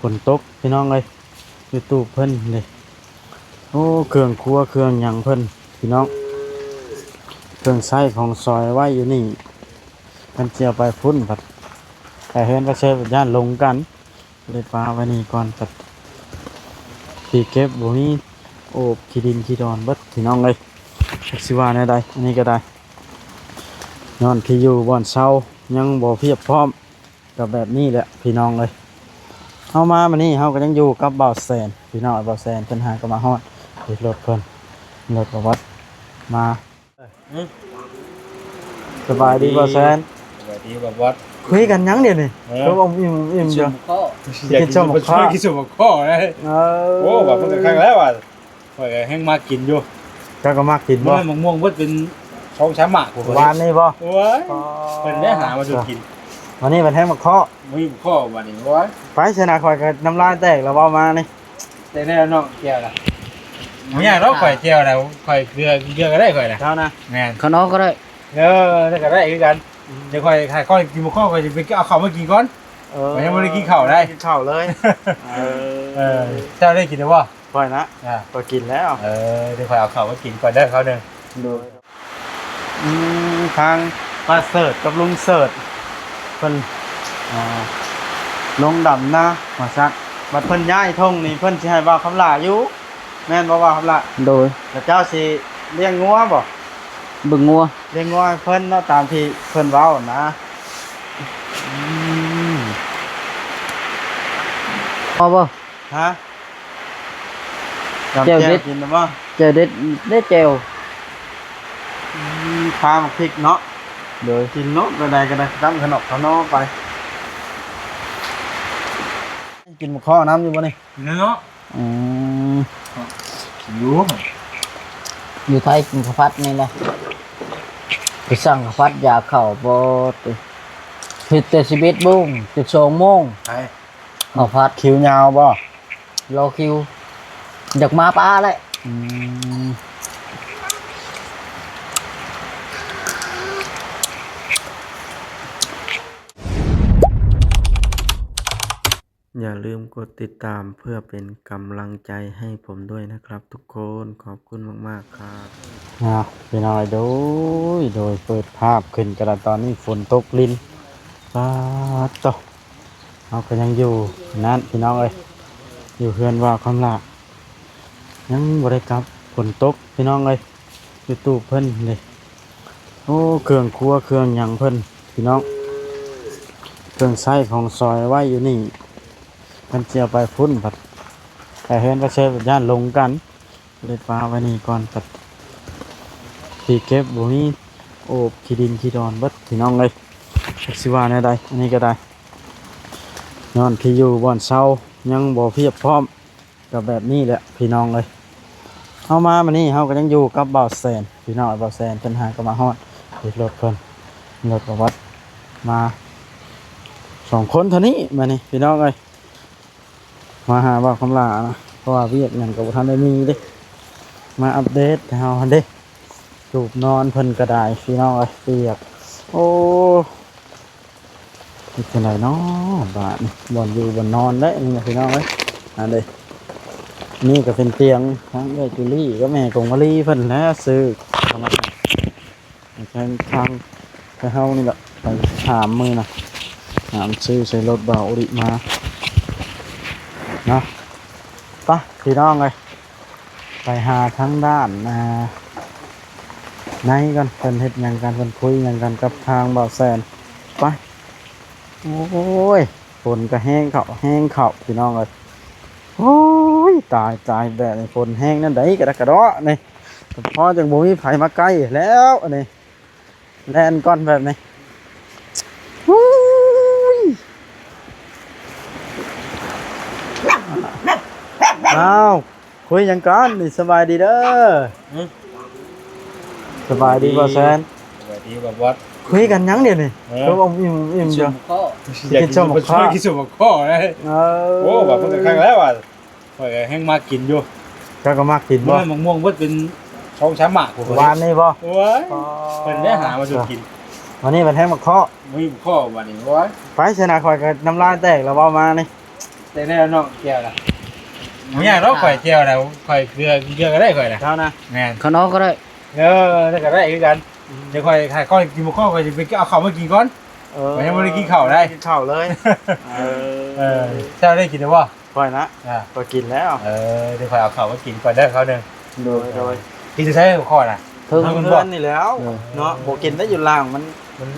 ຝົນຕົກພີ່ນ້ອງເອີຍ ຢູ່ຕູບເພິ່ນເດ້. ໂອ້ ເຄື່ອງຄົວເຄື່ອງຫຍັງເພິ່ນພີ່ນ້ອງ ເຄື່ອງໃຊ້ຂອງສອຍໄວ້ຢູ່ນີ້ ເພິ່ນຊິເອົາໄປພຸ້ນ ບັດໄປເຮືອນໄປເຊີ ບັດຢ້ານຫຼົງກັນ ເລີຍປະໄວ້ນີ້ກ່ອນ. ບັດທີ່ເກັບບໍ່ມີ ໂອບຂີ້ດິນຂີ້ດອນເບິດພີ່ນ້ອງເອີຍ. ຈັກຊິວ່າແນວໃດ ອັນນີ້ກໍໄດ້ ຍ້ອນທີ່ຢູ່ບ່ອນເຊົາຍັງບໍ່ພຽບພ້ອມ ກໍແບບນີ້ແຫຼະພີ່ນ້ອງເອີຍ. ເຮົາມາມື້ນີ້ເຮົາກໍຍັງຢູ່ກັບບ່າວແສນພີ່ນ້ອງເອີຍ. ບ່າວແສນເພິ່ນຫາກໍມາຮອດ ເຮັດລົດເພິ່ນ ລົດບໍ່ວັດມາ. ອືມ ສະບາຍດີບ່າວແສນ. ສະບາຍດີບ່າວວັດ. ຄຸຍກັນຫຍັງດຽວນີ້? ເອີ ຄືອົມອີ່ມອົມອີ່ມຢູ່. ກິນສົ້ມໝາກຄໍ້ ກິນສົ້ມໝາກຄໍ້ ກິນສົ້ມໝາກຄໍ້ເດ້. ເອີ ໂອ້ ວ່າມັນກໍຄັກແລ້ວວ່າ ຂ້ອຍກໍແຮ່ງມັກກິນຢູ່. ເຈົ້າກໍມັກກິນບໍ່? ໝາກມ່ວງເບິດເປັນສອງສາມໝາກພຸ້ນ. ວານນີ້ບໍ່? ໂອ້ຍ ອໍ ເພິ່ນໄດ້ຫາມາສູ່ກິນ. ວັນນີ້ເພິ່ນແຮ່ງໝາກຄໍ້ ມີໝາກຄໍ້ບັດນີ້. ໂອ້ຍ ໄປຊະນະ ຂ້ອຍກໍນ້ຳລາຍແຕກແລ້ວ ເວົ້າມານີ້. ແຕ່ແນ່ເນາະ ແຈ່ວນະ ບໍ່ຍາກດອກ. ຂ້ອຍແຈ່ວນະ ຂ້ອຍເກືອ ເກືອກໍໄດ້ຂ້ອຍນະ. ເຈົ້ານະ? ແມ່ນ. ຂ້າວໜອງກໍໄດ້. ເອີ ນັ້ນກໍໄດ້ຄືກັນ. ອືມ ດຽວຂ້ອຍ ຂ້ອຍກິນໝາກຄໍ້ ຂ້ອຍຊິໄປເອົາເຂົ້າມາກິນກ່ອນ. ເອີ ຂ້ອຍຍັງບໍ່ໄດ້ກິນເຂົ້າໄດ໋. ກິນເຂົ້າເລີຍ. ເອີ ເອີ ເຈົ້າໄດ້ກິນແລ້ວບໍ່? ຂ້ອຍນະ? ອ່າ ຂ້ອຍກິນແລ້ວ. ເອີ ດຽວຂ້ອຍເອົາເຂົ້າມາກິນກ່ອນເດີ ຄາວໜຶ່ງ. ໂດຍ. ອືມ ທາງປ້າເສີດກັບລຸງເສີດ ເພິ່ນ ອ່າ ລົງດຳນາວ່າຊັ້ນ. ບັດເພິ່ນຍ້າຍທົ່ງນີ້ ເພິ່ນຊິໃຫ້ບ່າວຄຳຫຼ້າຢູ່ ແມ່ນບໍ່ບ່າວຄຳຫຼ້າ? ໂດຍ. ແລ້ວເຈົ້າຊິລ້ຽງງົວບໍ່? ເບິ່ງງົວ. ລ້ຽງງົວໃຫ້ເພິ່ນເນາະ ຕາມທີ່ເພິ່ນເວົ້ານະ. ອືມ ເອົາບໍ່? ຮະ? ຕຳແຈ່ວ ແຈ່ວເດັດ ກິນແລ້ວບໍ່? ແຈ່ວເດັດເດ້ ແຈ່ວ. ອືມ ຄາໝາກພິກເນາະ. ໂດຍ. ກິນໂລດ ແນວໃດກໍໄດ້ ຕຳຂະໜອກຂະໜໍໄປ. ກິນໝາກຄໍ້ນຳຢູ່ບໍ່ນີ້? ກິນແລ້ວເນາະ. ອືມ ຢູ່ ຢູ່ໄທກິນເຂົ້າຜັດນີ້ແຫຼະ. ໄປສັ່ງເຂົ້າຜັດຢາເຂົ້າ ບໍ່ຕິ ເຮັດແຕ່ສິບເອັດໂມງ ຈົນສອງໂມງ. ໄປ ເຂົ້າຜັດ ຄິວຍາວບໍ່? ລໍຄິວ ຢາກມາປາແຫຼະ. ອືມ ຢ່າລືມກົດຕິດຕາມເພື່ອເປັນກຳລັງໃຈໃຫ້ຜົມດ້ວຍນະຄັບທຸກຄົນ. ຂອບຄຸນມາກໆ ຄັບ. ອ້າວ ພີ່ນ້ອງເອີຍ ໂດຍ ໂດຍ ເປີດພາບຂຶ້ນກໍໄດ້ ຕອນນີ້ຝົນຕົກລິນ. ປາດໂທ້ ເຮົາກໍຍັງຢູ່ນັ້ນພີ່ນ້ອງເອີຍ ຢູ່ເຮືອນບ່າວຄຳຫຼ້າ ຍັງບໍ່ໄດ້ກັບ. ຝົນຕົກພີ່ນ້ອງເອີຍ ຢູ່ຕູບເພິ່ນເດ້. ໂອ້ ເຄື່ອງຄົວເຄື່ອງຫຍັງເພິ່ນພີ່ນ້ອງ ເຄື່ອງໃຊ້ຂອງສອຍໄວ້ຢູ່ນີ້ ເພິ່ນຊິເອົາໄປພຸ້ນ ບັດໄປເຮືອນໄປເຊີ ບັດຢ້ານຫຼົງກັນ ເລີຍປະໄວ້ນີ້ກ່ອນ. ບັດທີ່ເກັບບໍ່ມີ ໂອບຂີ້ດິນຂີ້ດອນເບິດພີ່ນ້ອງເອີຍ. ຈັກຊິວ່າແນວໃດ ອັນນີ້ກໍໄດ້ ຍ້ອນທີ່ຢູ່ບ່ອນເຊົາຍັງບໍ່ພຽບພ້ອມ ກໍແບບນີ້ແຫຼະພີ່ນ້ອງເອີຍ. ເຮົາມາມື້ນີ້ເຮົາກໍຍັງຢູ່ກັບບ່າວແສນພີ່ນ້ອງ. ບ່າວແສນເພິ່ນຫາກໍມາຮອດ ເຮັດລົດເພິ່ນ ລົດກໍວັດມາ ສອງຄົນເທົ່ານີ້. ມານີ້ພີ່ນ້ອງເອີຍ ມາຫາບ່າວຄຳຫຼ້ານະ ເພາະວ່າວຽກຫຍັງກໍບໍ່ທັນໄດ້ມີເດ້ ມາອັບເດດໃຫ້ເຮົາຫັ້ນເດ້. ຕູບນອນເພິ່ນກໍໄດ້ພີ່ນ້ອງເອີຍ ປຽກ. ໂອ້ ເຮັດຈັ່ງໃດເນາະບາດນີ້ ບ່ອນຢູ່ບ່ອນນອນເດ້ນີ້ນະພີ່ນ້ອງເອີຍ. ອັນເດ້ ນີ້ກໍເປັນຕຽງຂອງເອື້ອຍຈູລີກັບແມ່ກົງມາລີເພິ່ນແຫຼະ ຊື້ເຂົ້າມາໃຫ້ ທາງ ທາງໄທເຮົານີ້ແຫຼະ ໄປຖາມມື້ນະ ຖາມຊື້ໃສ່ລົດບ່າວໂອລິມາເນາະ. ໄປພີ່ນ້ອງເອີຍ ໄປຫາທາງດ້ານ ອ່າ ໃນກ່ອນ ເພິ່ນເຮັດຫຍັງກັນ ເພິ່ນຄຸຍຫຍັງກັນກັບທາງບ່າວແສນ. ໄປ. ໂອ້ຍ ຝົນກໍແຮງເຂົ້າ ແຮງເຂົ້າພີ່ນ້ອງເອີຍ. ໂອ້ຍ ຕາຍ ຕາຍ ແບບນີ້ຝົນແຮງແນວໃດກະດະກະເດາະນີ້ ພໍຈັ່ງບໍ່ມີໃຜມາໃກ້ແລ້ວອັນນີ້ ແລ່ນກ່ອນແບບນີ້. ໂອ້ຍ ອ້າວ ຄຸຍຫຍັງກັນນີ້? ສະບາຍດີເດີ. ຫຶ? ສະບາຍດີ ສະບາຍດີ ບ່າວແສນ. ສະບາຍດີບ່າວວັດ. ຄຸຍກັນຫຍັງດຽວນີ້? ເອີ ຄືອົມອີ່ມອົມອີ່ມຢູ່. ກິນສົ້ມໝາກຄໍ້ ກິນສົ້ມໝາກຄໍ້ ກິນສົ້ມໝາກຄໍ້ເດ້. ເອີ ໂອ້ ວ່າມັນກໍຄັກແລ້ວວ່າ ຂ້ອຍກໍແຮ່ງມັກກິນຢູ່. ເຈົ້າກໍມັກກິນບໍ່? ໝາກມ່ວງເບິດເປັນສອງສາມໝາກພຸ້ນ. ວານນີ້ບໍ່? ໂອ້ຍ ອໍ ເພິ່ນໄດ້ຫາມາສູ່ກິນ. ວັນນີ້ເພິ່ນແຮ່ງໝາກຄໍ້ ມີໝາກຄໍ້ບັດນີ້. ໂອ້ຍ ໄປຊະນະ ຂ້ອຍກໍນ້ຳລາຍແຕກແລ້ວ ເວົ້າມານີ້. ໄດ້ແລ້ວເນາະ ແຈ່ວນະ. ບໍ່ຍາກດອກ ຂ້ອຍແຈ່ວນະ ຂ້ອຍເກືອ ເກືອກໍໄດ້ຂ້ອຍນະ. ເຈົ້ານະ? ແມ່ນ. ຂ້າວໜອງກໍໄດ້. ເອີ ນັ້ນກໍໄດ້ຄືກັນ. ອືມ ດຽວຂ້ອຍ ຂ້ອຍກິນໝາກຫອກ ຂ້ອຍຊິໄປເອົາເຂົ້າມາກິນກ່ອນ. ເອີ ຂ້ອຍຍັງບໍ່ໄດ້ກິນເຂົ້າໄດ໋. ກິນເຂົ້າເລີຍ. ເອີ ເຈົ້າໄດ້ກິນແລ້ວບໍ່? ຂ້ອຍນະ? ອ່າ ຂ້ອຍກິນແລ້ວ. ເອີ ດຽວຂ້ອຍເອົາເຂົ້າມາກິນກ່ອນເດີ ຄາວໜຶ່ງ. ໂດຍ ໂດຍ. ກິນຢູ່ໃສຂອງຂ້ອຍນະ? ເທິງເຮືອນນີ້ແຫຼ້ວເນາະ. ບໍ່ກິນໄດ້ຢູ່ລ່າງ ມັນ ມັນ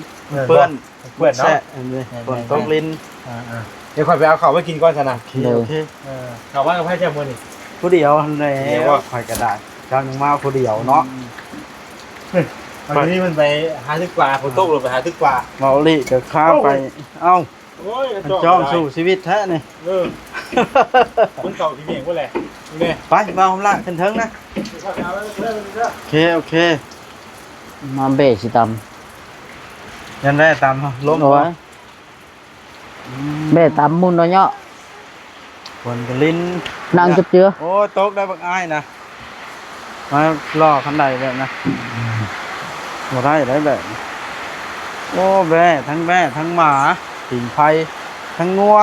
ເປື້ອນ. ເປື້ອນເນາະ. ແຊະ ອັນນີ້ ແມ່ນໆໆ ຝົນຕົກລິນ. ອ່າໆ ດຽວຂ້ອຍໄປເອົາເຂົ້າໄວ້ກິນກ່ອນຊັ້ນນະ. ໂອເຄ ໂອເຄ. ເອີ ເຂົ້າມາກັບໃຜເຈົ້າມື້ນີ້? ຜູ້ດຽວຫັ້ນແຫຼະ. ຜູ້ດຽວບໍ່? ຂ້ອຍກໍໄດ້ ເຈົ້າຍັງມາຜູ້ດຽວເນາະ. ອືມ ວັນນີ້ມັນໄປຫາຖືກປາ ຝົນຕົກລົງໄປຫາຖືກປາ. ເວົ້າອີ່ຫຼີກໍຄາໄປ. ໂອ້ຍ ເອົ້າ ໂອ້ຍ ມັນຈ້ອງສູ້ຊີວິດແທ້ນີ້. ເອີ ມັນເຂົ້າຂີ້ເມກພຸ້ນແຫຼະ. ນີ້ ໄປ ບ່າວຄຳລະ ຂຶ້ນເທິງນະ. ໂອເຄ ໂອເຄ. ມາແບຊິຕຳ ຍັນແບຕຳລົງ. ໂອ້ຍ ອືມ ແບຕຳໝຸ່ນເນາະເນາະ. ຝົນກໍລິນ ນັ່ງຈັບເຈືອ. ໂອ້ຍ ຕົກໄດ້ບັກອ້າຍນະ. ມາລໍຄັນໃດແບບນະ ອືມ ບໍ່ໄດ້ໄດ໋ແບບ. ໂອ້ ແບ້ ທັງແບ້ ທັງໝາ ຕີນໄພ ທັງງົວ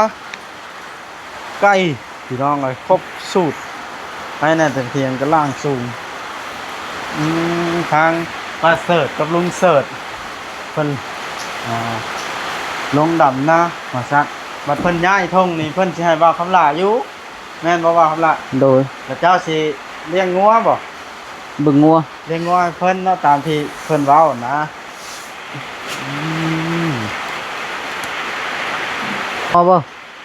ໄກ່ ພີ່ນ້ອງເອີຍ ຄົບສູດ. ໃຫ້ແນ່ແຕ່ທຽງກໍລ່າງສູງ. ອືມ ທາງປ້າເສີດກັບລຸງເສີດ ເພິ່ນ ອ່າ ລົງດຳນາວ່າຊັ້ນ. ບັດເພິ່ນຍ້າຍທົ່ງນີ້ ເພິ່ນຊິໃຫ້ບ່າວຄຳຫຼ້າຢູ່. ແມ່ນບໍ່ ບ່າວຄຳຫຼ້າ? ໂດຍ. ແລ້ວເຈົ້າຊິລ້ຽງງົວບໍ່? ເບິ່ງງົວ ລ້ຽງງົວໃຫ້ເພິ່ນເນາະ ຕາມທີ່ເພິ່ນເວົ້ານະ. ອືມ ເອົາບໍ່?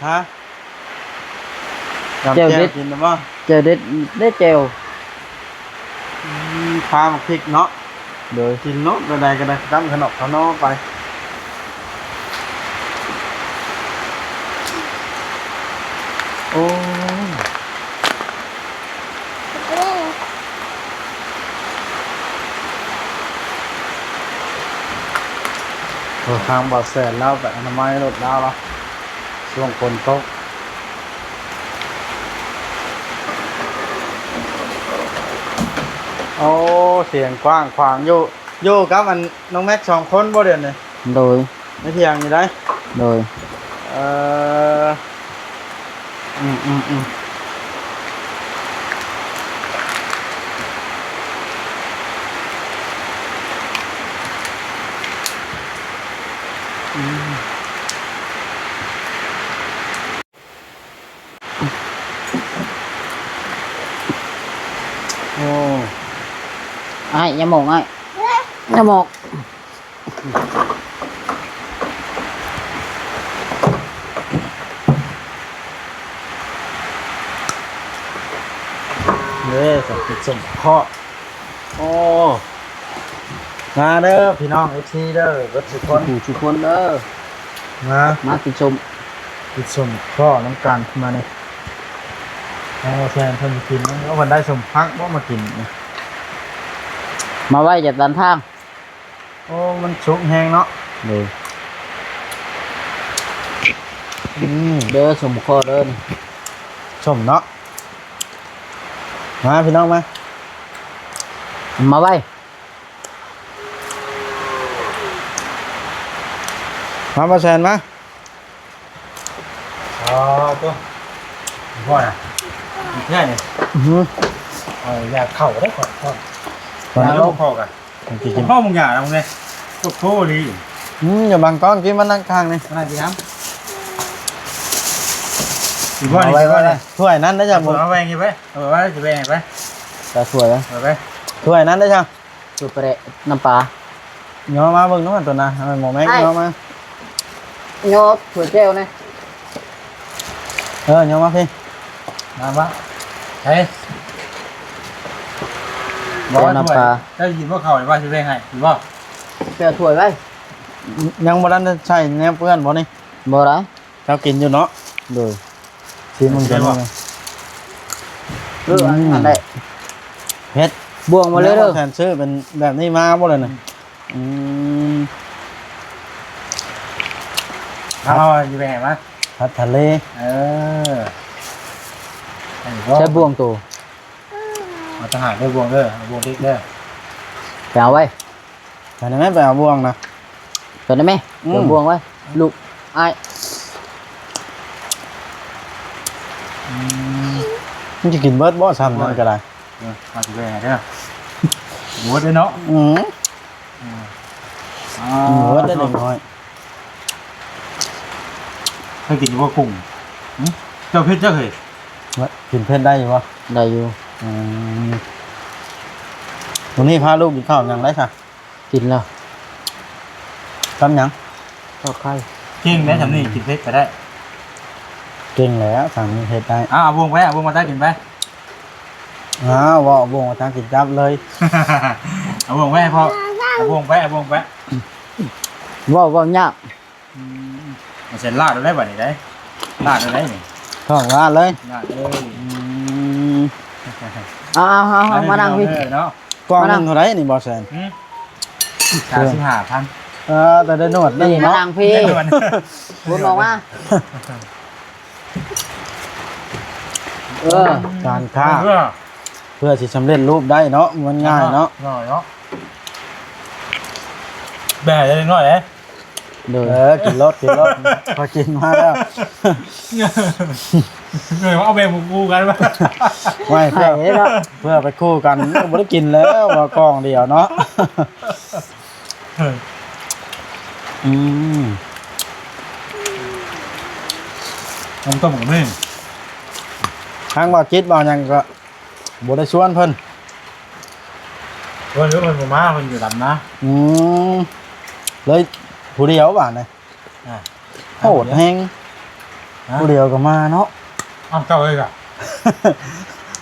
ຮະ? ຕຳແຈ່ວ ແຈ່ວເດັດ ກິນແລ້ວບໍ່? ແຈ່ວເດັດເດ້ ແຈ່ວ. ອືມ ຄາໝາກພິກເນາະ. ໂດຍ. ກິນໂລດ ແນວໃດກໍໄດ້ ຕຳຂະໜອກຂະໜໍໄປ. ໂອ້ ໂອ້ ທາງບ່າວແສນລາວໄປອະນາໄມລົດລາວລະ ຊ່ວງຝົນຕົກ. ໂອ້ ສຽງກວ້າງຂວາງຢູ່. ຢູ່ກັບອັນນ້ອງແມັກສອງຄົນບໍ່ດຽວນີ້? ໂດຍ. ໃນຖຽງນີ້ໄດ໋? ໂດຍ. ເອີ ອືມໆໆ ອືມ. ໂອ້ ອ້າຍ ຢ່າໝອກ ອ້າຍ ຢ່າໝອກ. ເດ້ ສຳເລັດສົມເຄາະ. ໂອ້ ມາເດີພີ່ນ້ອງ ເອັຟຊີ ເດີ ເບິດທຸກຄົນ ທຸກຜູ້ທຸກຄົນເດີ ມາ ມາກິນສົ້ມ ກິນສົ້ມເຄາະນຳກັນ. ມານີ້ ທາງບ່າວແຊນເພິ່ນກິນ ເອົາ ເພິ່ນໄດ້ສົ້ມຜັກບໍ່ມາກິນນີ້ ມາໄວ້ຈາກຕາມທາງ. ໂອ້ ມັນສຸກແຮງເນາະ. ໂດຍ. ອືມ ເດີ ສົ້ມເຄາະເດີນີ້ ສົ້ມເນາະ. ມາພີ່ນ້ອງມາ ມາໄວ້ ມາ ບ່າວແຊນມາ. ອໍ ໂຕ ພໍ່ນະ ແທ້ນີ້. ອືຮຶ ເອົາຢາເຂົ້າເດ້ ຂໍ ຂໍ ຢາເຂົ້າກະ ມັນຊິກິນ ພໍ່ມຶງຢານະ ມຶງເດ້ ໂຄດໂພດີ. ອືມ ຢ່າບັງກ້ອງ ກິນມານັ່ງຂ້າງນີ້ ມານັ່ງກິນນຳ ກິນ ເອົາໄວ້ ກິນ ຖ້ວຍນັ້ນໄດ້ຈ້ະ ເອົາໄວ້ ເອົາໄວ້ ຊິແບ່ງໃຫ້ໄປ ເອົາໄວ້ ຊິແບ່ງໃຫ້ໄປ ຕາຖ້ວຍ ເອົາໄປ ຖ້ວຍນັ້ນໄດ້ຈ້ະ ສູດປາແດກນ້ຳປາ. ຍໍມາເບິ່ງເນາະ ຕົວນະ ໃຫ້ໝໍແມັກ ອ້າຍ ຍໍມາ ຍໍຖ້ວຍແຈ່ວແດ່. ເອີ ຍໍມາພີ້ ມາ ມາ ເອີ ແຈ່ວນ້ຳປາ. ເຈົ້າກິນບໍ່ເຂົ້າ ວ່າຊິແບ່ງໃຫ້ ກິນບໍ່? ແປຖ້ວຍໄວ້. ຍັງບໍ່ທັນໄດ້ໃສ່ແນວເປື້ອນບໍ່ນີ້? ບໍ່ໄດ້. ເຈົ້າກິນຢູ່ເນາະ? ໂດຍ. ຊີມເບິ່ງກ່ອນ. ເອີ ອັນນັ້ນແຫຼະ ເຜັດ. ບ່ວງມາເລີຍເດີ. ແລ້ວແທນຊື້ເປັນແບບນີ້ມາບໍ່ເລີຍນະ? ອືມ ເອົາ ຊິແບ່ງມາ ຜັດທະເລ. ເອີ ໃສ່ບ່ວງໂຕ ເອົາຕ່າງຫາກເດີ ບ່ວງເດີ ເອົາບ່ວງເດັກເດີ ໄປເອົາໄວ້. ໄປນຳແມ່ ໄປເອົາບ່ວງນະ ໄປນຳແມ່. ອືມ ເອົາບ່ວງໄວ້ ລູກອ້າຍ. ອືມ ມັນຈະກິນເບິດບໍ່ ຊ້ຳນັ້ນກໍໄດ້? ເອີ ເອົາຊິແບ່ງໃຫ້ເດີ ໝົດເດ້ເນາະ. ອືມ ອືມ ອ່າ ໝົດໄດ້ເດັກນ້ອຍ. ເຄີຍກິນຢູ່ບໍ່ກຸ້ງ? ຫຶ ເຈົ້າເຜັດຈັກເຮີ້ຍ? ວ່າ ກິນເຜັດໄດ້ຢູ່ບໍ່? ໄດ້ຢູ່. ອືມ ມື້ນີ້ພາລູກກິນເຂົ້າຫຍັງໄດ້ຊະ? ກິນແລ້ວ. ກັບຫຍັງ? ກັບໄຂ່. ເກັ່ງໄດ້ ສ່ຳນີ້ກິນເຜັດກໍໄດ້. ເກັ່ງແລ້ວ ສ່ຳນີ້ເຜັດໄດ້. ເອົາ ເອົາວົງໄປ ເອົາວົງມາຕັກກິນໄປ. ອ້າວ ເວົ້າ ເອົາວົງມາຕັກກິນຈັບເລີຍ. ເອົາວົງໄປໃຫ້ພໍ່ ເອົາວົງໄປ ເອົາວົງໄປ. ເວົ້າ ເວົ້າຍາກ. ອືມ ເອົາໃສ່ລາດເອົາໄດ້ບັດນີ້ໄດ໋ ລາດເອົາໄດ້ນີ້ ທ້ອງລາດເລີຍ ລາດເລີຍ. ອືມ ເອົາ ເອົາ ເອົາ ເອົາ ມານັ່ງພີ້ເນາະ. ກ່ອງໜຶ່ງເທົ່າໃດນີ້ ບໍ່ແສນ? ຫຶ ສາມສິບຫ້າພັນ. ເອີ ແຕ່ໄດ້ໜວດໜຶ່ງເນາະ ມານັ່ງພີ້ ໄດ້ໜວດ ຫຸນອອກມາ. ເອີ ການຄ້າ ເພື່ອ ເພື່ອຊິສຳເລັດຮູບໄດ້ເນາະ ມັນງ່າຍເນາະ ງ່າຍເນາະ. ແບ່ງໃຫ້ເດັກນ້ອຍເດ້. ໂດຍ ເອີ ກິນໂລດ ກິນໂລດ ພໍກິນມາແລ້ວ. ເອີ ເອົາແບ່ງຄູ່ກັນ ໄວ້ ເພື່ອ ໃຫ້ເນາະ ເພື່ອໄປຄູ່ກັນ ບໍ່ໄດ້ກິນແລ້ວ ວ່າກ້ອງດຽວເນາະ. ອືມ ນ້ຳຕົ້ມກໍມີ ທາງບ່າວຈິດບ່າວຫຍັງກໍບໍ່ໄດ້ຊວນເພິ່ນ ເພິ່ນ ເພິ່ນບໍ່ມາ ເພິ່ນຢູ່ດຳນາ. ອືມ ເລີຍຜູ້ດຽວບາດນີ້ ອ່າ ໂຫດແຮງ ຮະ ຜູ້ດຽວກໍມາເນາະ. ອ້າວ ເຈົ້າເອີຍກະ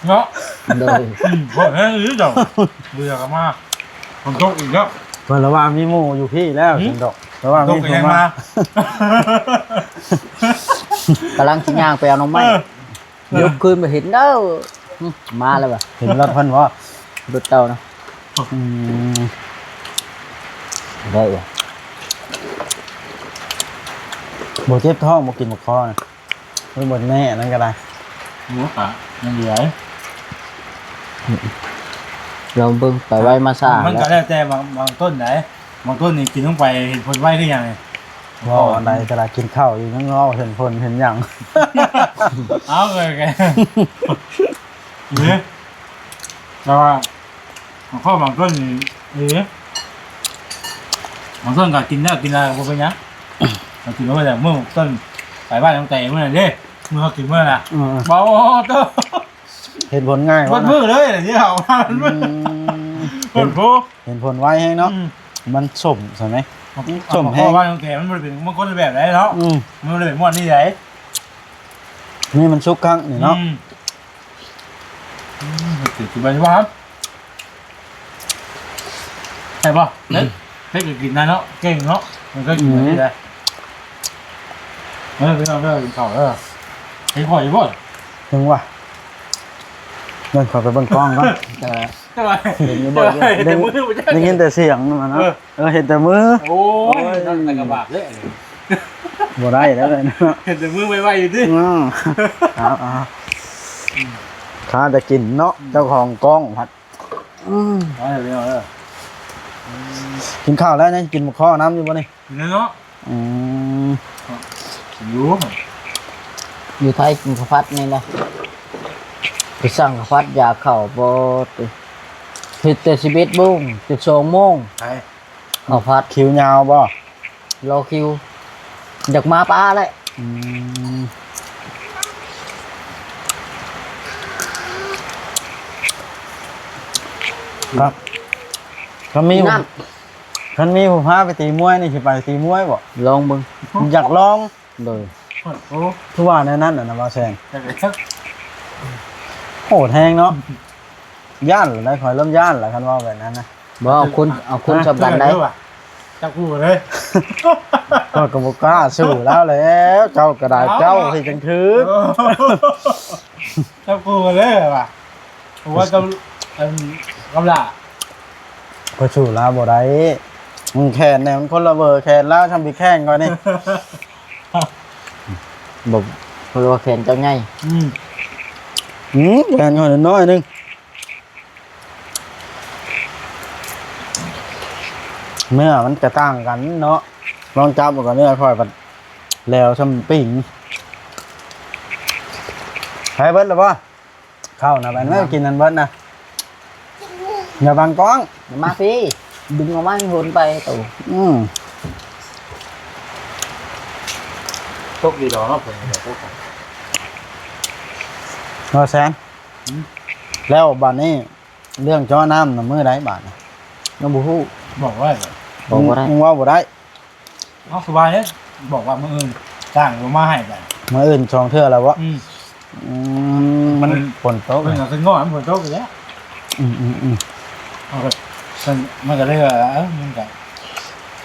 ເນາະ ໂດຍ ອືມ ໂຫດແຮງອີ່ຫຼີເຈົ້າ ເຫຼືອກໍມາ ຝົນຕົກອີກແລ້ວ. ເພິ່ນລະວ່າມີໝູ່ຢູ່ພີ້ແລ້ວ ຫືມ ຊັ້ນດອກ ລະວ່າມີໝູ່ມາ ຝົນຕົກກໍຍັງມາ ກຳລັງຊິຍ່າງໄປເອົາໜໍ່ໄມ້ ເອີ ຍົກຄືນມາເຫັນເດີ ຫຶ ມາແລ້ວວ່າ ເຫັນລົດເພິ່ນບໍ່? ລົດເກົ່ານະ. ອືມ ໄດ້ບໍ່? ບໍ່ເຈັບທ້ອງບໍ່ກິນໝາກຄໍ່ນະ? ມັນບໍ່ແນ່ ອັນນັ້ນກໍໄດ້. ໂອ້ ກະຍັງເຫຼືອ ລອງເບິ່ງ ໄປໄວມາຊ້າ ມັນກໍແລ້ວແຕ່ບາງ ບາງຕົ້ນໃດ໋. ບາງຕົ້ນນີ້ກິນລົງໄປເຫັນຜົນໄວຄືຫຍັງນີ້? ເວົ້າອັນໃດກໍໄດ້ ກິນເຂົ້າຢູ່ຍັງເວົ້າເຫັນຜົນເຫັນຫຍັງ. ເອົາເລີຍ ເອີ ແຕ່ວ່າ ໝາກຄໍ່ບາງຕົ້ນນີ້ ເອີ ບາງຕົ້ນກໍກິນໄດ້ ກິນໄດ້ບໍ່ເປັນຫຍັງ ກໍກິນໄດ້. ແຕ່ມື້ຕົ້ນໄປບ້ານນ້ອງແຕມື້ນັ້ນເດ້ ມື້ເຮົາກິນມື້ນັ້ນນະ ອືມ ບໍ່ ໂອ້ໂຫ ເຫັນຜົນງ່າຍ ເບິດມື້ເລີຍທີ່ເຮົາ ອືມ ເຫັນຜົນ ເຫັນຜົນໄວແຮງເນາະ. ອືມ ມັນສົ້ມໃຊ່ໄໝ? ສົ້ມແຮງ ເພາະວ່າຕັ້ງແຕ່ມັນບໍ່ໄດ້ເປັນ ມັນຄົນລະແບບໃດເນາະ. ອືມ ມັນບໍ່ໄດ້ເປັນມ່ວນນີ້ໃດ໋ ນີ້ມັນສຸກຄັກນີ້ເນາະ. ອືມ ອືມ ເຮັດກິນໄດ້ບໍ່? ແຊບບໍ່? ເຮັດ ເຮັດກໍກິນໄດ້ເນາະ ເກັ່ງເນາະ ມັນກໍກິນໄດ້. ເອີ ພີ່ນ້ອງເດີ ກິນເຂົ້າເດີ ເຫັນຂ້ອຍຢູ່ບໍ່? ເຖິງວ່າ ເບິ່ງ ຂໍໄປເບິ່ງກ້ອງກ່ອນ. ເອີ ແຕ່ວ່າ ເຫັນຢູ່ບໍ່? ແຕ່ວ່າເຫັນແຕ່ມື ໄດ້ຍິນແຕ່ສຽງນັ້ນນະ. ເອີ ເອີ ເຫັນແຕ່ມື. ໂອ້ຍ ໂອ້ຍ ນັ້ນແຕ່ກະບາບເດ້ ບໍ່ໄດ້ແລ້ວເນາະ ເຫັນແຕ່ມືໄວໆຢູ່ຕິ. ອືມ ເອົາ ເອົາ ຖ້າຈະກິນເນາະ ເຈົ້າຂອງກ້ອງພັດ. ອືມ ເອົາເດີ ເອົາເດີ ກິນເຂົ້າແລ້ວ ຍັງກິນໝາກຄໍ່ນຳຢູ່ບໍ່ນີ້? ກິນແລ້ວເນາະ. ອືມ ຢູ່ ຢູ່ໄທກິນເຂົ້າຜັດນີ້ແຫຼະ ໄປສັ່ງເຂົ້າຜັດຢາເຂົ້າບໍ່ຕິ ເຮັດແຕ່ສິບເອັດໂມງ ຈະສອງໂມງ ໄປ ເຂົ້າຜັດ. ຄິວຍາວບໍ່? ລໍຄິວ ຢາກມາປາແຫຼະ. ອືມ ຄັບ ຄັນມີ ຄັນມີຜູ້ພາໄປຕີມວຍນີ້ ຊິໄປຕີມວຍບໍ່? ລອງເບິ່ງ ຢາກລອງ. ໂດຍ ໂອ້ ຄືວ່າແນວນັ້ນນະ ບ່າວແສນ ໂຫດແຮງເນາະ. ຢ້ານແລ້ວ ຂ້ອຍເລີ່ມຢ້ານແລ້ວ ຄັນເວົ້າແບບນັ້ນນະ. ບໍ່ ເອົາຄົນ ເອົາຄົນສ່ຳກັນໄດ໋ ຈັບຄູ່ເລີຍ. ຂ້ອຍກໍບໍ່ກ້າສູ້ລາວແລ້ວ ເຈົ້າກໍໄດ້ ເຈົ້າເຮັດຈັ່ງຖືກ ຈັບຄູ່ເລີຍວ່າ ໂອ້ຍ ກັບ ອັນ ກັບຫຼ້າ ຂ້ອຍສູ້ລາວບໍ່ໄດ້ ມັນແຂນແນ່ ມັນຄົນລະເບີແຂນລາວ ຊ່ຳບິແຂ່ງຂ້ອຍນີ້. ບໍ່ ເພາະວ່າແຂນເຈົ້າໃຫຍ່. ອືມ ອືມ ແຂນຂ້ອຍນ້ອຍໜຶ່ງ. ເນື້ອມັນກະຕ່າງກັນເນາະ ລອງຈັບເບິ່ງກ່ອນ ເນື້ອຂ້ອຍພັດແຫຼວຊ່ຳປີ້ງ. ໄປເບິດແລ້ວບໍ່? ເຂົ້ານະ ໄປແມ່ກິນນັ້ນເບິດນະ ຢ່າບັງກ້ອງ ມາພີ້ ດຶງອອກມາໃຫ້ຫົນໄປໂຕ ອືມ ຕົກດີດອກເນາະ ເພິ່ນກໍຕົກ ບໍ່ແຊນ ອືມ ແລ້ວບາດນີ້ ເລື່ອງເຈາະນ້ຳນະ ມື້ໃດບາດນະ? ຍັງບໍ່ຮູ້ ບອກໄດ້ ບອກບໍ່ໄດ້ ຍັງເວົ້າບໍ່ໄດ້. ເອົາ ສະບາຍເດ້ ບອກວ່າມື້ອື່ນຈ້າງລົງມາໃຫ້ໄປ ມື້ອື່ນສອງເທື່ອແລ້ວບໍ່? ອືມ ອືມ ມັນ ເພິ່ນ ຝົນຕົກ ເພິ່ນກໍຄືງໍ້ມັນຝົນຕົກຢູ່ແລ້ວ ອືມໆໆ ເອົາ ກໍ ມັນ ມັນກໍເລີຍວ່າ ເອີ ມັນກໍ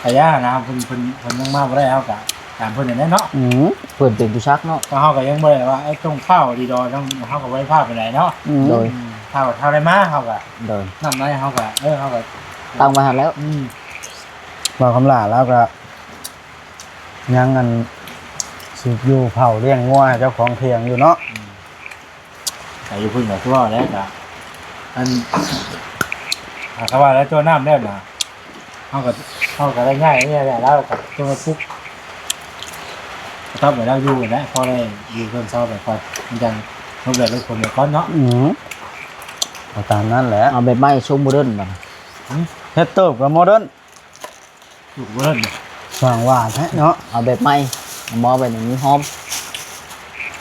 ກະຢ່ານະ ເພິ່ນ ເພິ່ນ ເພິ່ນຍັງມາບໍ່ໄດ້ ເຮົາກໍຕາມເພິ່ນນັ້ນແຫຼະເນາະ ອືມ ເພິ່ນເປັນຜູ້ຊັກເນາະ ກໍເຮົາກໍຍັງບໍ່ໄດ້ວ່າ ເອີ ຕ້ອງຟ້າວດີດອກ ເຮົາກໍບໍ່ໄດ້ຟ້າວປານໃດເນາະ ອືມ ໂດຍ ອືມ ຖ້າ ຖ້າໄດ້ມາເຮົາກໍ ໂດຍ ນຳໃນເຮົາກໍ ເອີ ເຮົາກໍຕັ້ງໄວ້ຫັ້ນແລ້ວ ອືມ ບ່າວຄຳຫຼ້າລາວກໍຍັງອັນ ຊິຢູ່ເຝົ້າລ້ຽງງົວໃຫ້ເຈົ້າຂອງຖຽງຢູ່ເນາະ ອືມ ກະຢູ່ເພິ່ນກໍຄືເວົ້າແຫຼະ ກະ ອັນ ຖ້າວ່າແລ້ວເຈາະນ້ຳແລ້ວນະ ເຮົາກໍ ເຮົາກໍໄດ້ຍ້າຍນີ້ແຫຼະ ແລ້ວກໍຕ້ອງໄດ້ປຸກ ກໍຕ້ອງໄປເລົ່າຢູ່ແຫຼະ ພໍໄດ້ຢູ່ເຮືອນເຊົາໄປກ່ອນ ມັນຈັ່ງລົບແດດລົບຝົນໄປກ່ອນເນາະ ອືມ ເອົາຕາມນັ້ນແຫຼະ ເອົາແບບໄມ້ຊົງໂມເດີນບາດນີ້ ຫຶ ເຮັດເຕີບກັບໂມເດີນ ຢູ່ບໍ່ເລີຍ ຊ່າງວ່າແທ້ເນາະ ເອົາແບບໃໝ່ ໝໍແບບນີ້ມີຫອມ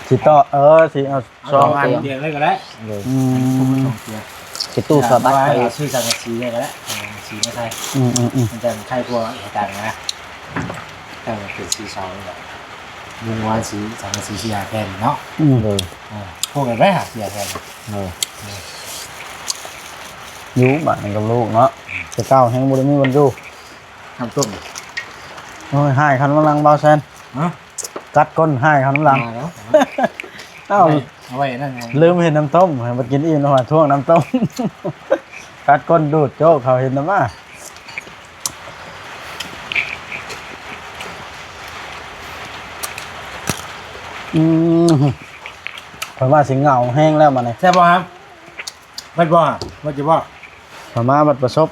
ຊິຕໍ່ ເອີ ຊິເອົາ ເອົາສອງອັນ ສອງຕຽງເລີຍກໍໄດ້ ເອີ ອືມ ສອງຕຽງ ຊິຕູ້ສອດບັດ ເອົາຊື້ສັງກະສີເລີຍກໍໄດ້ ເອົາສັງກະສີມາໃສ່ ອືມໆໆ ມັນຈະໄຄກວ່າເຮັດຕ່າງນະ ຕັ້ງເປັນສີເຊົານີ້ແຫຼະ ມຸງວ່າສີສັງກະສີສີ່ຫ້າແຜ່ນເນາະ ອືມ ເອີ ເອີ ພວກກັນໄປຫາສີ່ຫ້າແຜ່ນ ເອີ ເອີ ຢູ່ບ້ານກັບລູກເນາະ ແຕ່ເກົ່າແຮງບໍ່ໄດ້ມີບ່ອນຢູ່ ນ້ຳຕົ້ມ ໂອ້ຍ ຮ້າຍຄັນວ່າຫຼັງ ບ່າວແຊນ ຮະ ກັດກົ້ນຮ້າຍຄັນວ່າຫຼັງ ມາແລ້ວ ເອົ້າ ເອົາໄວ້ ເອົາໄວ້ນັ້ນ ລືມເຮັດນ້ຳຕົ້ມ ໃຫ້ມາກິນອີ່ມແລ້ວມາທວງນ້ຳຕົ້ມ ກັດກົ້ນດູດໂຈກ ເຂົາເຫັນນຳວ່າ ອືມ ຂ້ອຍວ່າຊິເຫງົາແຮງແລ້ວບາດນີ້ ແຊບບໍ່ ຮະ? ເບິດບໍ່? ເບິດຢູ່ບໍ່? ເຂົາມາບັດປະສົບ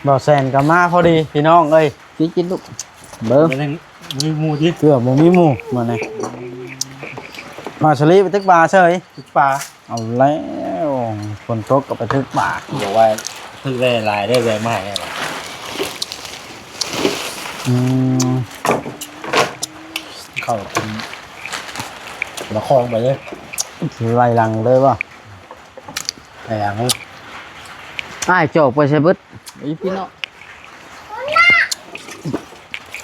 ບ່າວແສນກໍມາພໍດີພີ່ນ້ອງເອີຍ ກິນ ກິນລູກ ເບິ່ງ ບໍ່ໄດ້ມີໝູ່ຕິ ເກືອບໍ່ມີໝູ່ມື້ນີ້ ມາສະລີໄປຕຶກປາເສີຍ ຕຶກປາ ເອົາແລ້ວ ຝົນຕົກກໍໄປຕຶກປາ ບອກວ່າຕຶກໄດ້ຫຼາຍເດີ ແວະມາໃຫ້ແດ່ ອືມ ເຂົ້າກິນ ມາຄອງໄປເລີຍ ໄລ່ຫຼັງເລີຍບໍ່? ໄປຫຍັງ? ອ້າຍຈອກໄປໃສເບິດ? ອີພີ່ນ້ອງ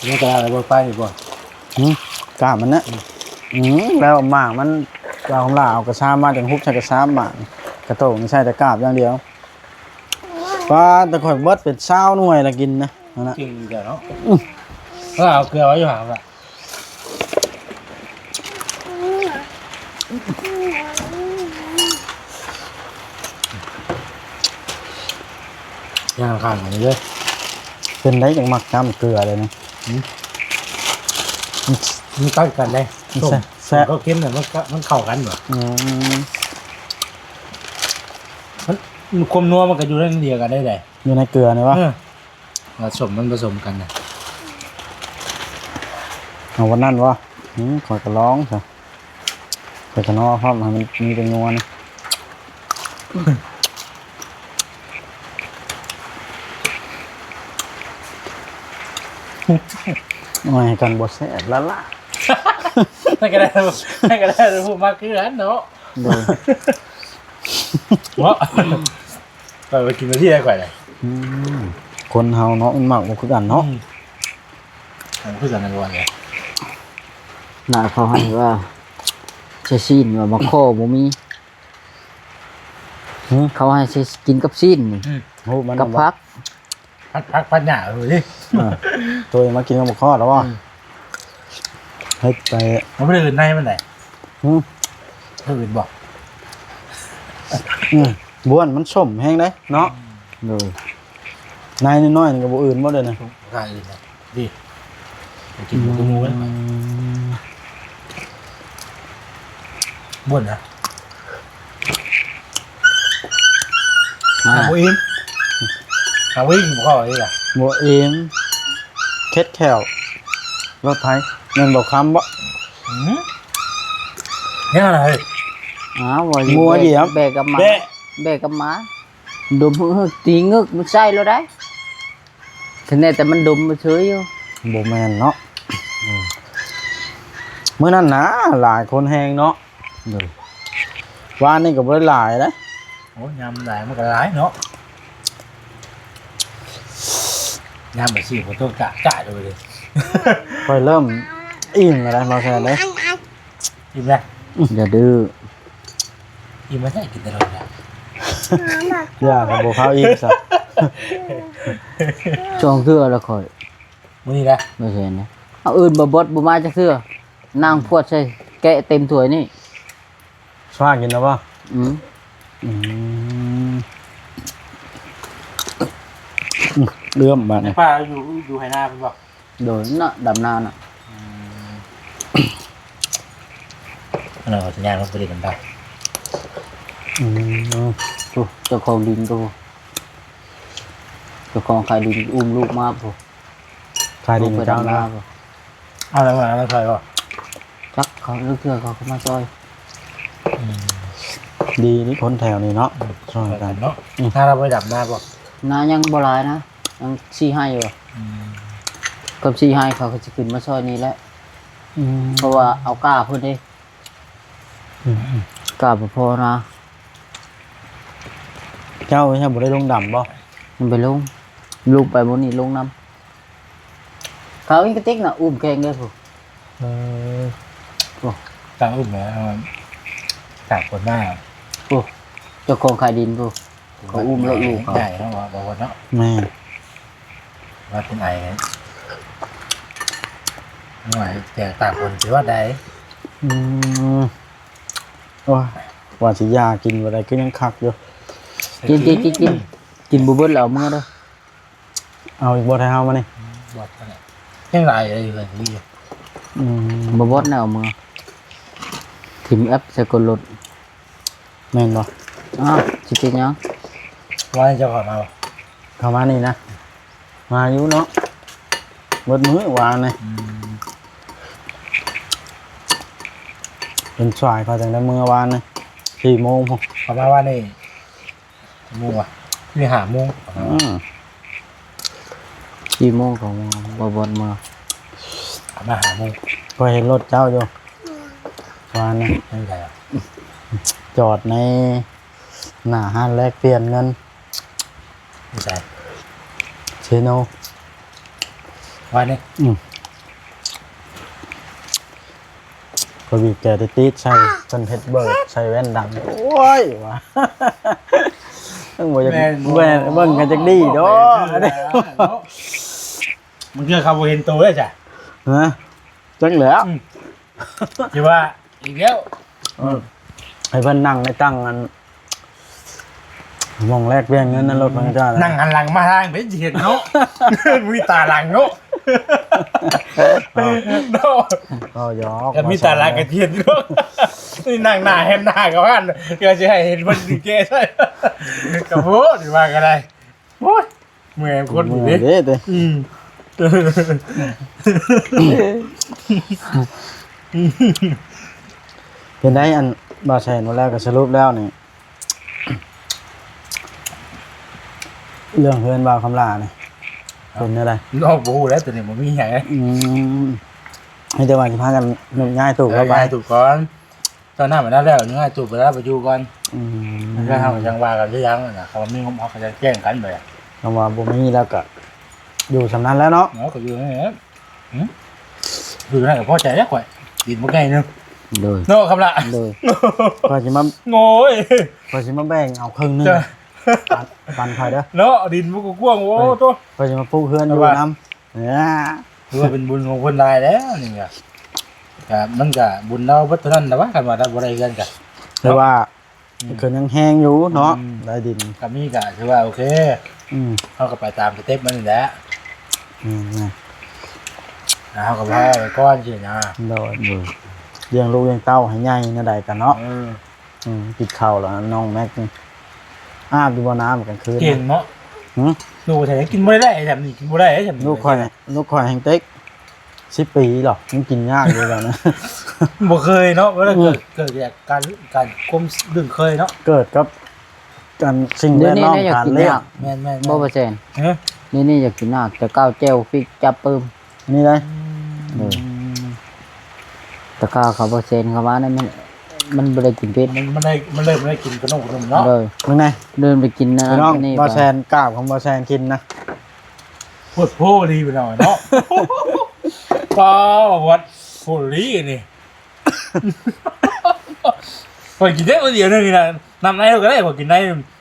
ນີ້ກໍໄດ້ບໍ່ໄປບໍ່? ຫືມ? ກາບມັນນະ ອືມ ແລ້ວໝາກມັນ ເຈົ້າຂອງຫຼ້າເອົາກະຊາມມາ ຈັ່ງຮຸບໃສ່ກະຊາມໝາກ ກະໂຕກນີ້ໃສ່ແຕ່ກາບຢ່າງດຽວ ປາດ ແຕ່ຂ້ອຍເບິດເປັນຊາວໜ່ວຍລະກິນນະ ນັ້ນນະ ກິນແຕ່ເນາະ ອືມ ລາວເອົາເກືອໄວ້ຢູ່ຫາລະ ຍ່າງຂ້າງອັນນີ້ເດີ ເປັນໄດຈັ່ງມັກຈ້ຳເກືອເລີຍນະ ຫືມ ມັນ ມັນຕັດກັນເດ້ ມັນແຊ- ແຊ- ເຂົ້າເຄັມນະ ມັນ ມັນເຂົ້າກັນຫວາ ອືມ ມັນ ຄວາມນົວມັນກໍຢູ່ໃນດຽວກັນໄດ້ໃດ ຢູ່ໃນເກືອນີ້ຫວາ ເອີ ວ່າສົ້ມມັນປະສົມກັນນະ ເອົາວັນນັ້ນຫວາ ອືມ ຂ້ອຍກໍລອງຊະ ຂ້ອຍກໍນົວພ້ອມໃຫ້ມັນມີແຕ່ນົວນະ ໂອ້ຍ ກັນບໍ່ແຊບລະລະ ໃຫ້ກໍໄດ້ ໃຫ້ກໍໄດ້ ຜູ້ມັກຄືກັນເນາະ ໂດຍ ເນາະ ຂ້ອຍໄປກິນມາທີ່ໃດຂ້ອຍນະ ອືມ ຄົນເຮົາເນາະ ມັນມັກບໍ່ຄືກັນເນາະ ອືມ ມັນຄືກັນນັ້ນວ່າ ໜ້າເຂົາໃຫ້ວ່າ ໃສ່ຊີ້ນວ່າ ໝາກຄໍບໍ່ມີ ຫືມ ເຂົາໃຫ້ໃສ່ ກິນກັບຊີ້ນນີ້ ອືມ ໂຫ ມັນ ກັບຜັກ ພັດ ພັດ ພັດຫຍ້າເອີຍ ເອີ ໂຕມາກິນກັບໝາກຄໍແລ້ວບໍ່? ອືມ ເຮັດໄປ ມັນບໍ່ໄດ້ອື່ນໃນມັນໃດ ຫືມ ອື່ນບໍ່? ອືມ ບ້ວນມັນສົ້ມແຮງເດ້ເນາະ ໂດຍ ໃນນ້ອຍໆນີ້ກໍບໍ່ອື່ນບໍ່ເດ້ນະ ກາອື່ນນະ ດີ ໄປກິນໝູ ອືມ ໝູໄວ້ ບ່ອນນະ ອ່າ ບໍ່ອີ່ມ ຫາບໍ່ອີ່ມ ບໍ່ພໍອີກລະ ບໍ່ອີ່ມ ເຄັດແຂ້ວ ລົດໄພ ແມ່ນບໍ່ຄຳບໍ່? ຫືມ ຍັງນະເຮີ້ຍ ອ້າວ ງົວຢຽບ ແບກກັບໝາ ແບະ ແບກກັບໝາ ດົມຮຶກໆ ຕີງຶກ ມັນໃສ່ໂລດໄດ໋ ຄະແນນແຕ່ມັນດົມເຊີຍຢູ່ ບໍ່ແມ່ນເນາະ ອືມ ມື້ນັ້ນນະຫຼາຍຄົນແຮງເນາະ ໂດຍ ວານນີ້ກໍບໍ່ໄດ້ຫຼາຍເດ້ ໂອ້ຍ ຍາມຫຼາຍມັນກໍຫຼາຍເນາະ ຍາມໄປຊື້ ຝົນຕົກຈະໆ ເລີຍ ຂ້ອຍເລີ່ມອີ່ມແລ້ວ ບໍ່ແຊນເດ້ ອີ່ມແລ້ວ ຢ່າດື້ ອີ່ມມາໃຊ້ກິນແຕ່ລົງນະ ຢ່າ ບໍ່ເຂົ້າອີ່ມຊະ ສອງເທື່ອລະຂ້ອຍ ມື້ນີ້ນະ ບໍ່ແຊນເດ້ ເອົາອື່ນບໍ່ ບໍ່ ບໍ່ມາຈັກເທື່ອ ນັ່ງພວດໃສ່ ແກະເຕັມຖ້ວຍນີ້ ສວາກິນແລ້ວບໍ່? ອືມ ອືມ ອືມ ເລື່ອມບາດນີ້ ໄອ້ປ້າຢູ່ ຢູ່ໄຮ່ນາເພິ່ນບໍ່? ໂດຍ ເນາະ ດຳນານະ ອືມ ອັນນັ້ນເຂົາຊິຍ່າງລົງໄປຫຼິ້ນນຳໄປ ອືມ ໂອ້ ເຈົ້າຂອງດິນກໍ ເຈົ້າຂອງຂາຍດິນ ອຸ້ມລູກມາພຸ້ນ ຂາຍດິນເຈົ້ານະ ເອົາແລ້ວ ເອົາແລ້ວ ໃສ່ບໍ່? ຈັກ ເຂົາເທື່ອເຂົາກໍມາຊ່ອຍ ອືມ ດີນີ້ຄົນແຖວນີ້ເນາະ ອືມ ຊ່ອຍກັນ ຊ່ອຍກັນເນາະ ອືມ ຖ້າລາວບໍ່ໄດ້ດຳນາບໍ່? ນາຍັງບໍ່ຫຼາຍນະ ຍັງສີ່ໄຮ່ຢູ່ ອືມ ກັບສີ່ໄຮ່ເຂົາກໍຊິຂຶ້ນມາຊ່ອຍນີ້ແຫຼະ ອືມ ເພາະວ່າເອົາກ້າເພິ່ນເດ້ ອືມ ກະບໍ່ພໍນະ ເຈົ້າຍັງບໍ່ໄດ້ລົງດຳບໍ່? ຍັງໄປລົງ ລູກໄປມື້ນີ້ລົງນຳ ເຂົາອີກກະຕິກນະ ອຸ້ມແຂ່ງເດ້ພຸ້ນ ເອີ ໂອ້ ກາອຸ້ມແລ້ວ ຕາກຄົນມາ ໂອ້ ເຈົ້າຂອງຂາຍດິນພຸ້ນ ເຂົາອຸ້ມລົດລູກເຂົາ ໃຫຍ່ເນາະ ບໍ່ ບໍ່ເນາະ ແມ່ນ ວ່າເປັນໄອ ໜ່ວຍແຕກຕ່າງຄົນຊິວ່າໃດ ອືມ ໂອ້ຍ ວ່າຊິຢາກິນບໍ່ໄດ້ ຄືຍັງຄັກຢູ່ ກິນ ກິນ ກິນ ກິນ ກິນບໍ່ເບິດແລ້ວເອົາເມືອເດີ ເອົາອີກບໍ່ໄທເຮົາມານີ້ ອືມ ບໍ່ທັນແລ້ວ ຍັງຫຼາຍຢູ່ເຮືອນນີ້ ອືມ ບໍ່ເບິດແລ້ວເອົາເມືອ ຖິ້ມແອັບໃສ່ກົ້ນລົດ ແມ່ນບໍ່? ອ້າວ ຊິເປັນຫຍັງ? ວ່າໃຫ້ເຈົ້າເຂົ້າມາບໍ່? ເຂົ້າມານີ້ນະ? ມາຢູ່ເນາະ ເບິດມື້ວານນີ້ ອືມ ເປັນສາຍເຂົາຈັ່ງໄດ້ເມືອວານນີ້ ສີ່ໂມງພຸ້ນ ເຂົ້າມາວານນີ້ ໂມງວະ ນີ້ຫ້າໂມງ ອືມ ສີ່ໂມງກໍມາ ບໍ່ບອດມາ ເຂົ້າມາຫ້າໂມງ ຂ້ອຍເຫັນລົດເຈົ້າຢູ່ ວານນີ້ ຈັ່ງໃດວະ ຈອດໃນ ໜ້າຮ້ານແລກປ່ຽນເງິນ ຢູ່ໃສ? ເຊໂນ ວ່ານີ້ ອືມ ຂ້ອຍບີບແກຕິດໆໃສ່ ເພິ່ນເຮັດເບີດໃສ່ແວ່ນດຳ ໂອ້ຍ ວ່າ ເບິ່ງບໍ່ຢາກ ແມ່ນບໍ່ ເບິ່ງ ເບິ່ງກໍຈັກດີດອກ ເນາະ ບາງເທື່ອເຂົາບໍ່ເຫັນໂຕເດ້ຈ້ະ ຮະ ຈັກແລ້ວ ອືມ ຊິວ່າອີກແລ້ວ ເອີ ໃຫ້ເພິ່ນນັ່ງໃນຕັ່ງອັນ ໝ່ອງແລກປ່ຽນເງິນນັ້ນ ລົດເພິ່ນກໍ ນັ່ງຫັນຫຼັງມາທາງເພິ່ນຊິເຫັນເນາະ ມີຕາຫຼັງເນາະ ເອີ ເນາະ ກໍຢອກ ຄັນມີຕາຫຼັງກໍຊິເຫັນເນາະ ນີ້ນັ່ງໜ້າແຮມໜ້າກໍວ່າ ກໍຊິໃຫ້ເຫັນເພິ່ນແກ້ໃສ່ ກໍໂພດວ່າກໍໄດ້ ໂອ້ຍ ເມື່ອຍຄົນນີ້ເດ້ ເມື່ອຍເດ້ ອືມ ເປັນໄດ ອັນ ບ່າວແສນ ວ່າແລ້ວກໍສະຫຼຸບແລ້ວນີ້ ເລື່ອງເຮືອນບ່າວຄຳຫຼ້ານີ້ ເປັນແນວໃດ? ເນາະ ບໍ່ຮູ້ແລ້ວ ໂຕນີ້ບໍ່ມີຫຍັງ ອືມ ມີແຕ່ວ່າຊິພາກັນຍົກຍ້າຍຕູບເຂົ້າໄປ ເອີ ຍ້າຍຕູບກ່ອນ ຕອນນັ້ນມັນແລ້ວ ຍ້າຍຕູ້ໄປແລ້ວ ໄປຢູ່ກ່ອນ ອືມ ແລ້ວເຮົາກໍຍັງວ່າກັນຄືຫຍັງນະ ຄັນວ່າມີງົບເຮົາກໍຈະແຈ້ງກັນໄປ ຄັນວ່າບໍ່ມີແລ້ວກໍຢູ່ສ່ຳນັ້ນແຫຼະເນາະ ເນາະ ກໍຢູ່ນັ້ນແຫຼະ ຫື ຢູ່ນັ້ນກໍພໍໃຈແລ້ວຂ້ອຍ ດິນບັກໃຫຍ່ໜຶ່ງ ໂດຍ ເນາະ ຄຳລະ ໂດຍ ຂ້ອຍຊິມາ ໂອ້ຍ ຂ້ອຍຊິມາແບ່ງເອົາເຄິ່ງໜຶ່ງ ປັນ ປັນຂ້ອຍເດີ ເນາະ ດິນມັນກໍກວ້າງ ໂອ້ ໂຕ ຂ້ອຍຊິມາປູກເຮືອນຢູ່ນຳ ເອີ ຖືວ່າເປັນບຸນຂອງເພິ່ນຫຼາຍແລ້ວນີ້ກະ ກະມັນກະບຸນລາວເບິດເທົ່ານັ້ນແຫຼະວະ ຄັນວ່າລາວບໍ່ໄດ້ເຮືອນກະ ແຕ່ວ່າ ອືມ ເພິ່ນຍັງແຮງຢູ່ເນາະ ອືມ ໄດ້ດິນ ກະມີກະຖືວ່າໂອເຄ ອືມ ເຮົາກະໄປຕາມສະເຕັບມັນນີ້ແຫຼະ ອືມ ແລ້ວເຮົາກະພໍໄວ້ກ່ອນຊີ້ນະ ໂດຍ ໂດຍ ລ້ຽງລູກລ້ຽງເຕົ້າໃຫ້ໃຫຍ່ແນວໃດກະເນາະ ເອີ ອືມ ກິນເຂົ້າແລ້ວນ້ອງແມັກ ອາບຢູ່ບໍ່ນ້ຳກາງຄືນ ເກັ່ງເນາະ ຫື ລູກໃສ່ກິນບໍ່ໄດ້ ແບບນີ້ກິນບໍ່ໄດ້ ແບບນີ້ ລູກຂ້ອຍ ລູກຂ້ອຍແຮງເຕັກ ສິບປີແລ້ວ ຍັງກິນຍາກຢູ່ແລ້ວນະ. ບໍ່ເຄີຍເນາະ ບໍ່ໄດ້ເກີດ ເກີດຈາກການ ການຄວາມລຶ້ງເຄີຍເນາະ ເກີດກັບການ ສິ່ງແວດລ້ອມ ການລ້ຽງ. ແມ່ນໆໆ ບໍ່ ບໍ່ແຊນ ຮະ ນີ້ ນີ້ຢາກກິນນາ ແຕ່ເກົ່າແຈ່ວພິກຈັບປຶ້ມ ນີ້ໄດ໋. ອືມ ເອີ ແຕ່ເກົ່າເຂົາບໍ່ແຊນເຂົ້າມານັ້ນ ມັນ ມັນບໍ່ໄດ້ກິນເຜັດ ມັນ ມັນໄດ້ ມັນເລີ່ມບໍ່ໄດ້ກິນຂະໜົມເນາະ. ໂດຍ ເບິ່ງແດ່ ເລີ່ມໄດ້ກິນອັນນັ້ນ ພີ່ນ້ອງ ອັນນີ້ ບໍ່ແຊນ ກາບຂອງບໍ່ແຊນກິນນະ ໂພດໂພດີພີ່ນ້ອງເນາະ. ປ້າ ວັດໂພດີນີ້ ຂ້ອຍກິນໄດ້ຄົນດຽວໜຶ່ງນີ້ນະ ນ້ຳໃນເຮົາກໍໄດ້ ຂ້ອຍກິນໄດ້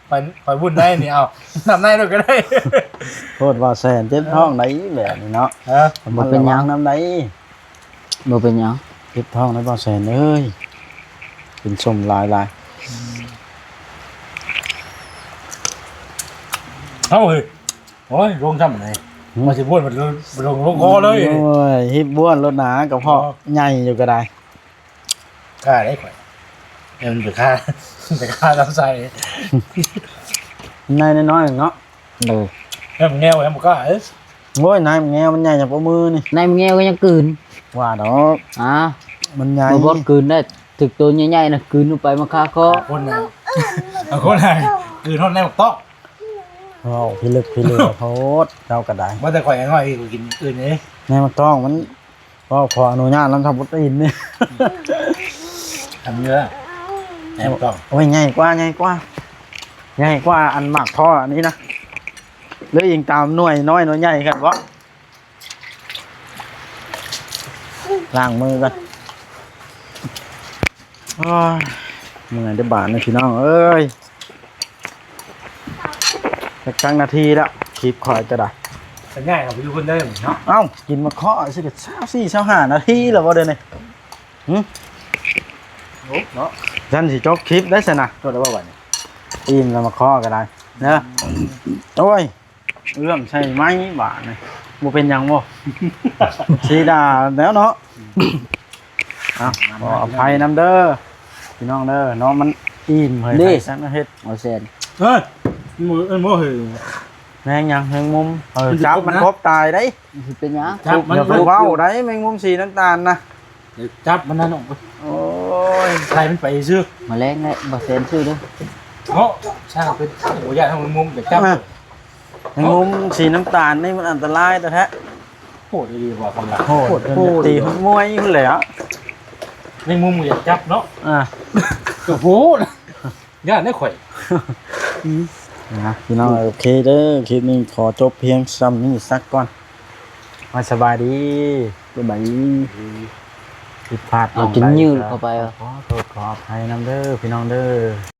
ຂ້ອຍ ຂ້ອຍວຸ້ນໄດ້ນີ້ ເອົາ ນ້ຳໃນເຮົາກໍໄດ້. ໂພດວ່າແຊນເຈັບທ້ອງໄດ໋ແບບນີ້ເນາະ. ຮະ ບໍ່ເປັນຫຍັງ ລະວັງນຳໄດ໋ ບໍ່ເປັນຫຍັງ ເຈັບທ້ອງໄດ໋ ບໍ່ແຊນເອີຍ ກິນສົ້ມຫຼາຍໆ. ເອົ້າ ເຮີ້ຍ ໂອ້ຍ ລົງຊ້ຳໃດ ຫືມ ວ່າຊິບ້ວນ ມັນລົງ ລົງ ລົງຄໍເລີຍ. ໂອ້ຍ ຮີບບ້ວນໂລດນາ ກະເພາະ ອໍ ໃຫຍ່ຢູ່ກະໄດ້ ກ້າໄດ້ຂ້ອຍ ມັນໄປຄ້າ ໄປຄ້າລຳໄສ້ ໃນນ້ອຍໆເນາະ. ໂດຍ ແຮມແງວ ແຮມບໍ່ກ້າເອີຍ. ໂອ້ຍ ນາຍແງວມັນໃຫຍ່ຈະປະມືນີ້ ນາຍແງວກໍຍັງກືນ ວ່າດອກ ອ່າ ມັນໃຫຍ່ ບໍ່ ບໍ່ ກືນໄດ້ ຖືກໂຕໃຫຍ່ໆນະ ກືນລົງໄປມັນຄາຄໍ ຄົນນະ ຄົນນະ ກືນຮອດໃນບັກຕອກ. ເວົ້າພິລຶກພິເຫຼືອໂພດ ເຈົ້າກໍໄດ້ ວ່າແຕ່ຂ້ອຍນ້ອຍ ຂ້ອຍກິນອື່ນເດ້ ໃນບັກຕອກມັນ ເວົ້າຂໍອະນຸຍາດນຳທັງໂປຣຕີນນີ້ ທຳເນື້ອ ໃນບັກຕອກ ໂອ້ຍ ໃຫຍ່ກວ່າ ໃຫຍ່ກວ່າ ໃຫຍ່ກວ່າອັນໝາກທໍ່ອັນນີ້ນະ ຫຼືອີງຕາມໜ່ວຍນ້ອຍໜ່ວຍໃຫຍ່ກັນບໍ? ລ້າງມືກ່ອນ ໂອ້ຍ ເມື່ອຍເດ້ບາດນີ້ພີ່ນ້ອງເອີຍ. ຈັກ ຈັກນາທີແລ້ວ ຄລິບຂ້ອຍກໍໄດ້ ໄປຍ້າຍເຂົາໄປຢູ່ເພິ່ນເດີເນາະ. ເອົ້າ ກິນໝາກເຄາະຊິກໍຊາວສີ່ ຊາວຫ້ານາທີແລ້ວບໍ່ເດີນີ້? ຫຶ ໂອ້ ເນາະ ຊັ້ນຊິຈົບຄລິບໄດ້ຊັ້ນນະ ຈົບແລ້ວບໍ່ບັດນີ້? ອີ່ມແລ້ວ ໝາກເຄາະກໍໄດ້ເດີ. ໂອ້ຍ ເອື້ອມໃສ່ໄມ້ບາດນີ້ ບໍ່ເປັນຫຍັງບໍ່? ຊິດ່າແລ້ວເນາະ. ເອົາ ຂໍອະໄພນຳເດີພີ່ນ້ອງເດີເນາະ ມັນອີ່ມເຮີ້ຍ ເດ້ ໃຜຊັ້ນເຮັດ ບໍ່ແຊນ ເອີຍ ບໍ່ເອີຍ ບໍ່ເຮີ້ຍ ແມງຫຍັງ ແມງມຸມ ເອີ ມັນຊິ ຈັບມັນ ຄົບນະ ຄົບຕາຍໄດ໋. ມັນຊິເປັນຫຍັງ? ຢ່າໄປເວົ້າໄດ໋ ແມງມຸມສີນ້ຳຕານນະ ຢ່າຈັບມັນນະນ້ອງ. ໂອ້ຍ ໄລ່ມັນໄປຊື່ ມາແລງແຫຼະ ບໍ່ແຊນຊື່ເດີເນາະ. ຊ່າງເປັນ ບໍ່ຢ້ານແມງມຸມ ຢ່າຈັບ ແມງມຸມສີນ້ຳຕານນີ້ມັນອັນຕະລາຍແທ້ໆ. ໂຫດອີ່ຫຼີວ່າຄຳລາ ໂຫດ ໂຫດ ໂຫດ ຕີຫົວມວຍພຸ້ນແຫຼະ. ແມງມຸມກໍຢ່າຈັບເນາະ ອ່າ ກະໂຫດ ຢ້ານເດ້ຂ້ອຍ. ອືມ ນະ ພີ່ນ້ອງ ໂອເຄເດີ ຄລິບນີ້ຂໍຈົບພຽງສ່ຳນີ້ສັກກ່ອນ. ມາ ສະບາຍດີ ສະບາຍດີ. ຜິດພາດ ເອົາ ຈົນຍືດເຂົ້າໄປ ຂໍໂທດຂໍອະໄພນຳເດີພີ່ນ້ອງເດີ.